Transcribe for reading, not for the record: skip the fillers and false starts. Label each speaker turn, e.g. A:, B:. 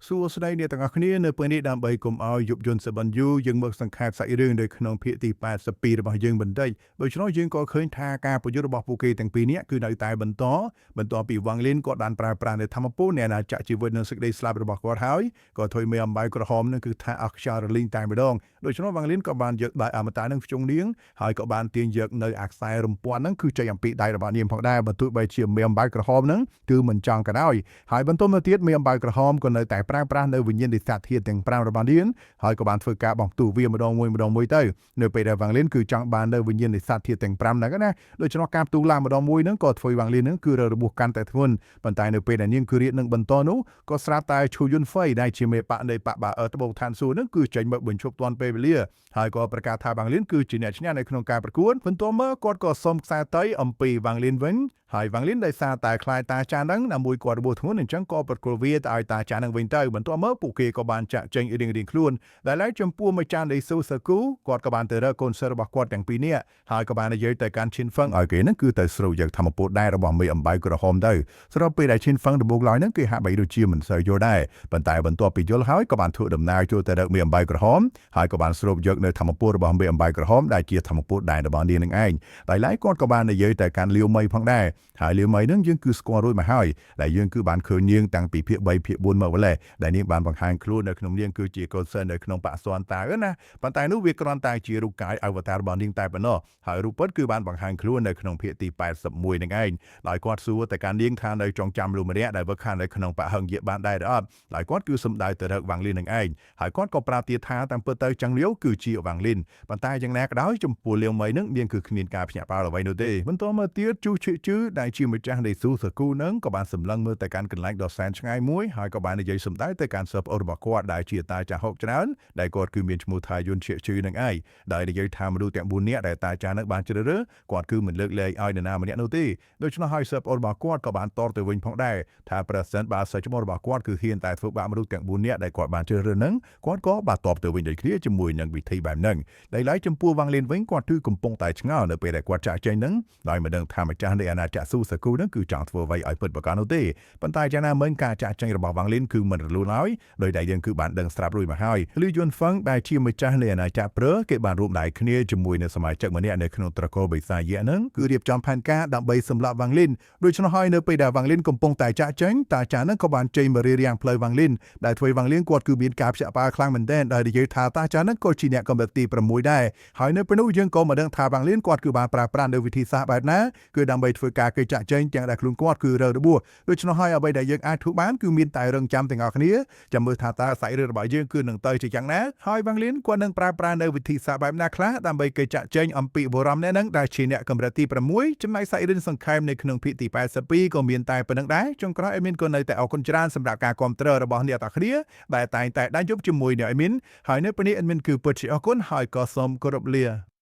A: សួស្តីអ្នកទាំងអស់គ្នានៅពេលនេះដើម្បីកុំឲ្យយប់យន្តសបិនយូរយើងមកសង្ខេបសាច់រឿងនៅក្នុងភាគទី82របស់យើងបន្តិចដូច្នោះយើងក៏ឃើញថាការប្រយុទ្ធរបស់ពួកគេទាំងពីរនាក់គឺនៅតែបន្តបន្ទាប់ពីវ៉ាងលីនគាត់បានប្រើប្រាស់នៅធម្មពលនៃអាណាចក្រជីវិតនិងសេចក្តីស្លាប់របស់គាត់ហើយក៏ធ្វើមេអំបៅក្រហមនឹងគឺថាអស់ខ្យល់រលីងតែម្ដងដូច្នោះវ៉ាងលីនក៏បានយកដៃអមតានឹងភ្ជុងនាងហើយក៏បានទាញយកនៅអាខ្សែរំពាន់នឹងគឺចេញអំពីដៃរបស់នាងផងដែរបើទោះបីជាមេអំបៅក្រហមនឹងគឺមិនចង់ក៏ដោយហើយបន្ទាប់មកទៀតមេអំបៅក្រហមក៏នៅតែប្រើប្រាស់នៅវិញ្ញាណិសាធាតុទាំង5របស់នាងហើយក៏បានធ្វើការបំផ្ទុះវាម្ដងមួយម្ដងមួយទៅនៅពេលដែលវ៉ាងលីនគឺចង់បាននៅវិញ្ញាណិសាធាតុទាំង5ហ្នឹងណាដូច្នោះការផ្ទុះឡើងម្ដងមួយហ្នឹងក៏ធ្វើវ៉ាងលីនហ្នឹងគឺរបួសកាន់តែធ្ងន់ប៉ុន្តែនៅពេលដែលនាងគឺរៀបនឹងបន្តនោះក៏ស្រាប់តែឈូយុនហ្វៃដែលជាមេបកនៃបកបាអឺត្បូងឋានសួគ៌ហ្នឹងគឺចេញមកបញ្ឈប់ទាន់ពេលវេលាហើយក៏ប្រកាសថាវ៉ាងលីនគឺជាអ្នកឈ្នះនៅក្នុងការប្រកួតបន្ទាប់មកគាត់ក៏សុំខ្សែតៃអំពីវ៉ាងលីនវិញហើយវ៉ាងលីនដោយសារតែខ្លាចតាចានហ្នឹងណាមួយគាត់របួសធ្ងន់អញ្ចឹងក៏ប្រគល់វាទៅឲ្យតាចានហ្នឹងវិញទៅបន្ទាប់មកពួកគេក៏បានចាក់ចេញរៀងៗខ្លួនដែលឡើយចំពោះម្ចាស់នៃស៊ូសាគូគាត់ក៏បានទៅរកកូនសិស្សរបស់គាត់ទាំងពីរនាក់ហើយក៏បាននិយាយទៅកាន់ឈិនហ្វឹងឲ្យគេហ្នឹងគឺទៅស្រូបយកធម្មពលដែររបស់មេអំបៅក្រហមទៅស្របពេលដែលឈិនហ្វឹងដំបូងឡើយហ្នឹងគេហាក់បីដូចជាមិនសូវយល់ដែរប៉ុន្តែបន្ទាប់ពីយល់ហើយក៏បានធ្វើដំណើរចូលទៅរកមេអំបៅក្រហមហើយក៏បានស្រូបយកនៅធម្មពលរបស់មេអំបៅក្រហមដែលជាធម្មពលដែររបស់នាងនឹងឯងដោយឡែកគាត់ក៏បាននិយាយទៅកាន់លាវមីផងដែរហើយលាវមីហ្នឹងយើងគឺស្គាល់រួចមកហើយដែលយើងគឺបានឃើញនាងតាំងពីភាគ3ភាគ4មកម្លេះដែលនាងបានបង្ហាញខ្លួននៅក្នុងនាងគឺជាកូនសិស្សនៅក្នុងបាក់សួនតាណាប៉ុន្តែនោះវាគ្រាន់តែជារូបកាយអវតាររបស់នាងតែប៉ុណ្ណោះហើយរូបពិតគឺបានបង្ហាញខ្លួននៅក្នុងភាគទី81នឹងឯងដោយគាត់សួរទៅកាន់នាងថានៅចងចាំលោកម្នាក់ដែលវឹកខាននៅក្នុងបាក់ហឹងយាបានដែរឬអត់ដោយគាត់គឺសំដៅទៅរកវ៉ាងលីននឹងឯងហើយគាត់ក៏ប្រាប់ទៀតថាតាមពិតទៅចង់លាវគឺជាវ៉ាងលីនប៉ុន្តែយ៉ាងណាក៏ដោយចំពោះលាវមីនឹងនាងគឺគ្មានការភ្ញាក់ផ្អើលអ្វីនោះទេបន្តមកទៀតជូឈិជឺដែលជាម្ចាស់នៃស៊ូសាគូនឹងក៏បានសម្លឹងមើលទៅកាន់កន្លែងដ៏សែនឆ្ងាយមួយហើយក៏បាននិយាយសម្ដៅទៅកាន់សិស្សប្អូនរបស់គាត់ដែលជាតាចាស់ហុកច្រើនដែលគាត់គឺមានឈ្មោះថាយុនឈិជឺនឹងឯងដែលនិយាយថាមនុស្សទាំង4នាក់ដែលតាចាស់នឹងបានជ្រើសរើសគាត់គឺមិនលើកលែងឲ្យនរណាម្នាក់នោះទេដូច្នោះហើយសិស្សប្អូនរបស់គាត់ក៏បានតបទៅវិញផងដែរថាប្រសិនបើសិស្សឈ្មោះរបស់គាត់គឺហ៊ានតែធ្វើបាបមនុស្សទាំង4នាក់ដែលគាត់បានជ្រើសរើសនឹងគាត់ក៏បានតបទៅវិញដូចគ្នាជាមួយនឹងវិធីបែបហ្នឹងដែលឡើយចំពោះវ៉ាងលៀនវិញគាត់គឺកំពុងតែឆ្ងល់នៅពេលដែលគាត់ចាក់ចេញហ្នឹងដោយមិនដឹងថាម្ចាស់នៃអាណាចក្រស៊ូសាគូហ្នឹងគឺចង់ធ្វើអ្វីឲ្យពិតប្រាកដនោះទេប៉ុន្តែយ៉ាងណាមិញការចាក់ចេញរបស់វ៉ាងលៀនគឺមិនរលូនឡើយដោយដែលយើងគឺបានដឹងស្រាប់រួចមកហើយលីយុនហ្វឹងដែលជាម្ចាស់នៃអាណាចក្រព្រើគេបានរួមដៃគ្នាជាមួយនឹងសមាជិកម្នាក់នៅក្នុងត្រកូលបិសាយៈហ្នឹងគឺរៀបចំផែនការដើម្បីសម្លាប់វ៉ាងលីនដូច្នោះហើយនៅពេលដែលវ៉ាងលីនកំពុងតែចាក់ចេញតាចាហ្នឹងក៏បានចេញមករារាំងផ្លូវវ៉ាងលីនដែលធ្វើវ៉ាងលីនគាត់គឺមានការភ្ញាក់ផ្អើលខ្លាំងមែនទែនដែលនិយាយថាតាចាហ្នឹងក៏ជាអ្នកកម្រិតទី6ដែរហើយនៅពេលនោះយើងក៏មិនដឹងថាវ៉ាងលីនគាត់គឺបានប្រើប្រាស់នៅវិធីសាស្ត្របែបណាគឺដើម្បីធ្វើការគេចាក់ចេញទាំងដែលខ្លួនគាត់គឺរើរបួសដូច្នោះហើយអ្វីដែលយើងអាចធ្វើបានគឺមានតែរងចាំទាំងអស់គ្នាចាំមើលថាតើសាច់រឿងរបស់យើងគឺនឹងទៅជាយ៉ាងណាហើយវ៉ាងលីនគាត់នឹងប្រើប្រាស់នៅវិធីសាស្ត្របែបណាខ្លះដើម្បីគេចាក់ចេញអំពីបុរសអ្នកហ្នឹងដែលជាអ្នកកម្រិតទី6ចំណែកសាច់រឿងសង្ខេបនៅក្នុងភាគទី82ក៏មានតែប៉ុណ្្នឹងដែរចុងក្រោយអេមីនក៏នៅតែអរគុណច្រើនសម្រាប់ការគាំទ្ររបស់អ្នកទាំងគ្នាដែលតែងតែដាច់យប់ជាមួយនឹងអេមីនហើយនៅពេលនេះអេមីនគឺពិតជាអរគុណហើយក៏សូមគោរពលា។